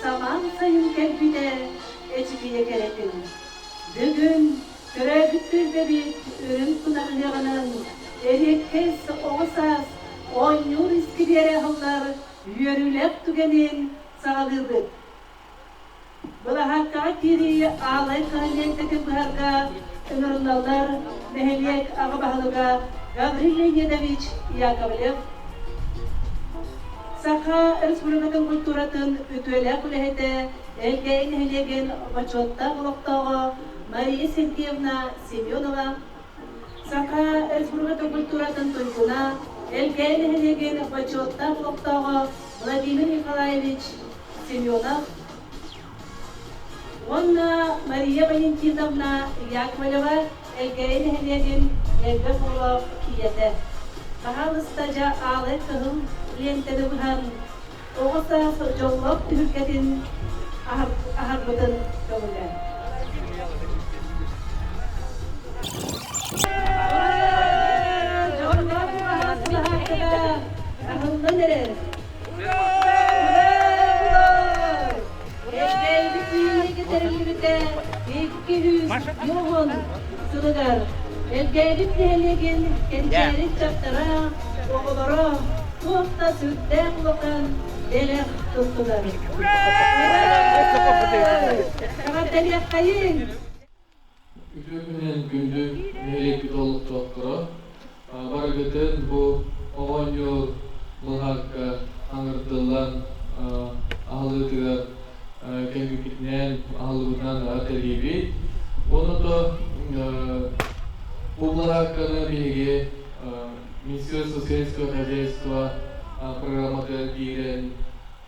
самаан сайын кэлбитэ эчикийэ кэрэтин. Бүгүн төрөөбүт түөлбэбит үрүҥ тунах ыһыаҕынан эриэккэс оҕо саас оонньуур искибиэрэ аһыллар үөрүүлээх түгэнин саҕалыыбыт. Былаһааккаҕа киирии аалай кыһын лиэнтэтин быһарга ыҥырыллаллар нэһилиэк аҕа баһылыга Гаврил Леонидович Яковлев, Саха Республикатын культуратын үтүөлээх үлэһитэ, Элгээйи нэһилиэгин бочуоттаах олохтооҕо Мария Сергеевна Семенова, Саха Республикатын культуратын туйгуна, Элгээйи нэһилиэгин бочуоттаах олохтооҕо Владимир Николаевич Семенов уонна Мария Валентиновна Яковлева Элгээйи нэһилиэгин элбэх оҕолоох ийэтэ. Баһаалыста дьэ аалай кыһыл лиэнтэни быһан, оҕо саас дьоллоох түһүлгэтин аһарбытын көҥүлэ. Дьоллоох былаһаакката аһыллан эрэр. Элгээйибит үүнүүгэ тэриллибитэ 210 сылыгар Элгээйибит нэһилиэгин кэнчээри ыччаттара, оҕолоро туох да сүрдээх улахан бэлэх туттулар. Эҕэрдэлиэххэйиҥ! Үтүө күнүнэн күндү нэһилиэкпит олохтоохторо! Барыгытын бу оҕонньор былаһаакка аҥырдыллан аһыллыытыгар кэлбиккитинэн, аһыллыбытынан эҕэрдэлиибит. Уонна то бу былаһаакканы биһиги Министерство сельского хозяйства программатыгар киирэн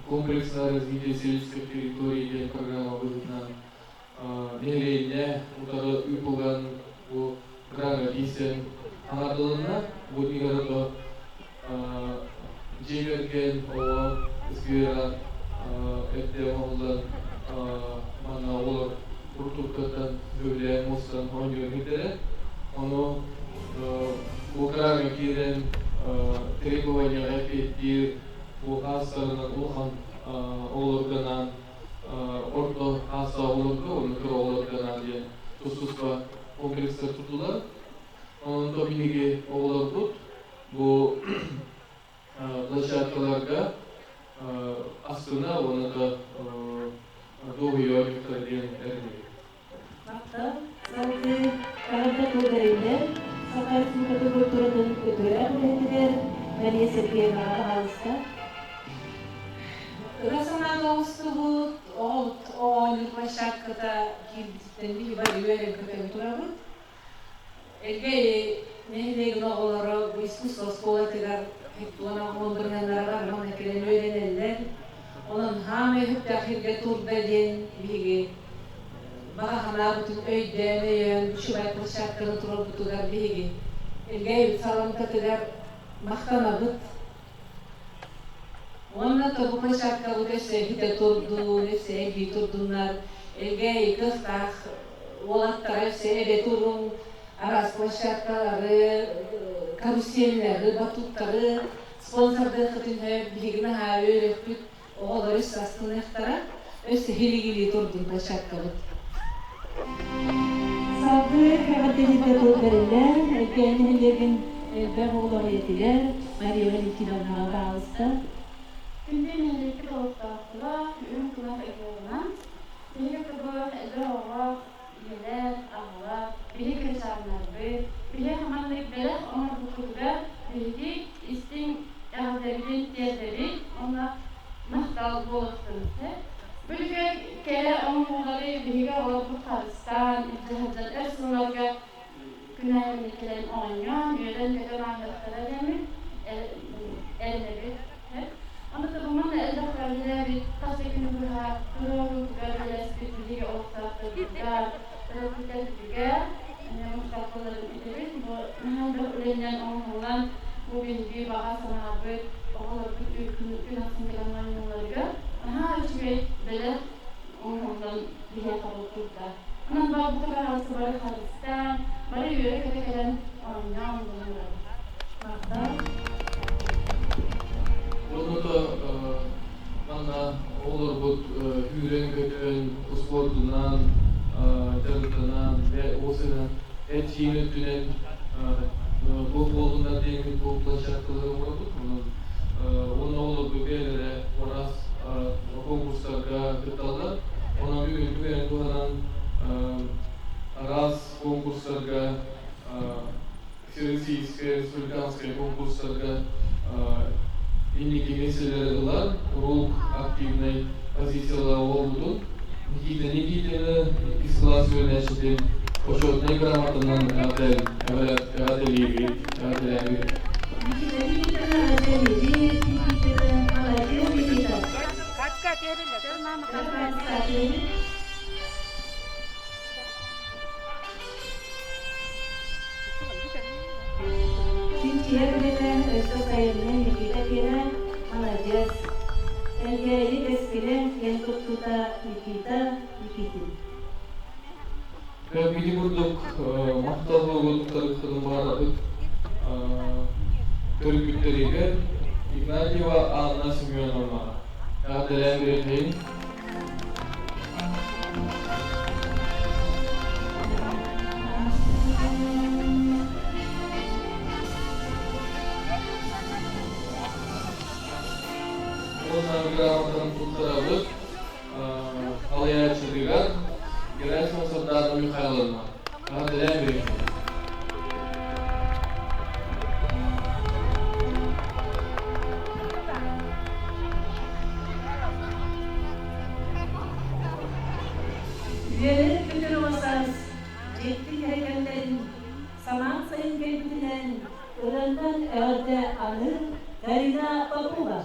комплексное развитие сельских территорий диэн программа быһыытынан нэһилиэнньэ утары ыыпыллан бу граҥҥа киирсэн аҥардылынна. Бу игорото дьиэ кэргэн, оҕо сквера эрдэ оҥоһуллан манна оҕолор урутуктартан сөбүлээн мустан оонньуур иһиттэрэ. Ону бу граҥҥа киирэн требованияҕа эппиэттиир бу хаастарынан улахан оҕолорго анаан орто ааса оҕолорго уонна кыра оҕолорго анаан диэн тус-туспа комплекстар тутулар. Онон биһиги оҕолорбут бу площадкаларга астына уонна да дуоһуйа оонньууктар диэн эрэнэбит. Махтал. Салгыы эҕэрдэ тыл бэриллэр Саха Республикатын культуратын үтүөлээх үлэһитигэр Мария Сергеевнаҕа баһаалыста. Ыра санааны оҥостубут, оонньуур площадката киирбититтэн биһи бары үөрэн-көтөн турабыт. Элгээйи нэһилиэгин оҕолоро бу искусство оскуолатыгар уон бырыһыаннара манна кэлэн үөрэнэллэр. Онон хаамай сөптөөх сиргэ турда диэн биһиги баҕа санаабытын өйдөөн, өйөөн, үчүгэй площадканы туруорбутугар биһиги Элгээйибит саламтатыгар махтанабыт. Уонна тобу площадкабыт өссө иһитэ турдун, өссө элбии турдуннар, Элгээйи кыахтаах уолаттара өссө эбэ туруҥ, араас площадкалары, карусельнары, батуттары спонсордыаххытын сөп, биһиги наһаа үөрүөхпүт, оҕолор өссө астыныахтара, өссө хилигилии турдун площадкабыт. Салгыы эҕэрдэлииргэ тыл бэриллэр, Элгээйи нэһилиэгин элбэх оҕолоох ийэтигэр Мария Валентиновнаҕа баҕалыста. Күндү нэһилиэкпит олохтоохторо, үрүҥ тунах ыһыаҕынан, биһиги курдук элбэх оҕолоох ийэлэр, аҕалар, биһиги кырачааннарбыт, биһиги хаманнык бэлэх оҥорбуккутугар биһиги истиҥ эҕэрдэбитин тиэрдэбит уонна махтал буолуохтун. Бүлүкэ кэрэ оҥоһуулары биһиги оҕолорбут харыстаан, илдьэ сылдьан өр сылларга күн аайы кэлэн оонньоон, үөрэн-көтөн ааһыахтара диэммит эрэнэбит. Аны табыман элбэх үлэлээбит, хас да күнү быһа туруорутугар үлэлэспит биһиги олохтоохторбутугар, төрөппүттэрбитигэр махталларын этэбит. Бу наһаа элбэх үлэнэн оҥоһуллан, бу биһиги баҕа санаабыт, оҕолорбут күн ахсын кэлэн оонньуулларыгар наһаа үчүгэй бэлэх оҥоһуллан биһиэхэ бу турда. Онон бу баҕалаахсы бары харыстаан, бары үөрэ-көтө кэлэн оонньоон булан Махтал. Онно манна оҕолорбут Сүүрэн-көтөн, успуордунан дьарыктанан, уопсайынан эт-сиин өттүнэн туох буоллуннар диэммит бу площадкалары оҥоробут. Онон уонна оҕолорго бэйэлэрэ араас конкурстарга кытталлар. Онон бүгүн түгэн туһанан араас конкурстарга Всероссийскай, республиканскай конкурстарга инники миэстэлэри ылар, куруук активнай позициялаах буолбутун Никита Никитины иккис кылаас үөрэнээччитин почетнай грамотанан эҕэрдэлиибит, эҕэрдэлээбит. Никита Никитина эҕэрдэлиибит, Никитина, молодец, Никита. Чинчийэр үлэтэ өссө сайыннын Никита киэнэ маладьыас, Элгээйи кэскилэ киэн туттуута Никита Никитин. Ити курдук махтал буолуохтарыттан баҕарабыт төрөппүттэригэр Игнатьева Анна Семеновна эҕэрдэлээн биэриэххэйиҥ. Уонна грамотаны туттарабыт салайааччытыгар Герасимова Сардаана Михайловна. Эҕэрдэлээн биэриэххэ. Үөрэр көтөр саас дьикти кэрэ кэмнэрин самаан сайын кэлбитинэн ырыаннан эҕэрдэ аныыр Карина Попова.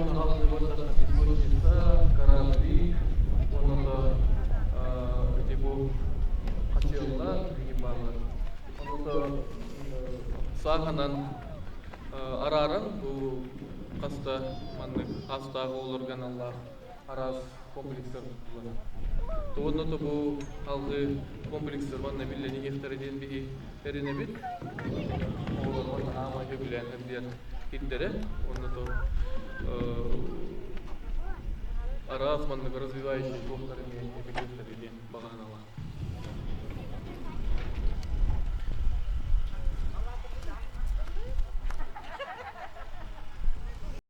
Онно хааллыбыт песочница, корабли, онно ити бу хачыаллар игин бааллар. Онно сааһынан арааран бу хаста маннык хаастаах оҕолорго аналлаах араас комплекстар туттулар. Уонна то бу алгы комплекстар манна биллэн иһиэхтэрэ диэн биһи эрэнэбит. Оҕолор манна аамай сөбүлээннэр диэн ирдэрэ. Уонна то араас маннык развивающий туохтар эмиэ эбилиэхтэрэ диэн баҕа санаалаах.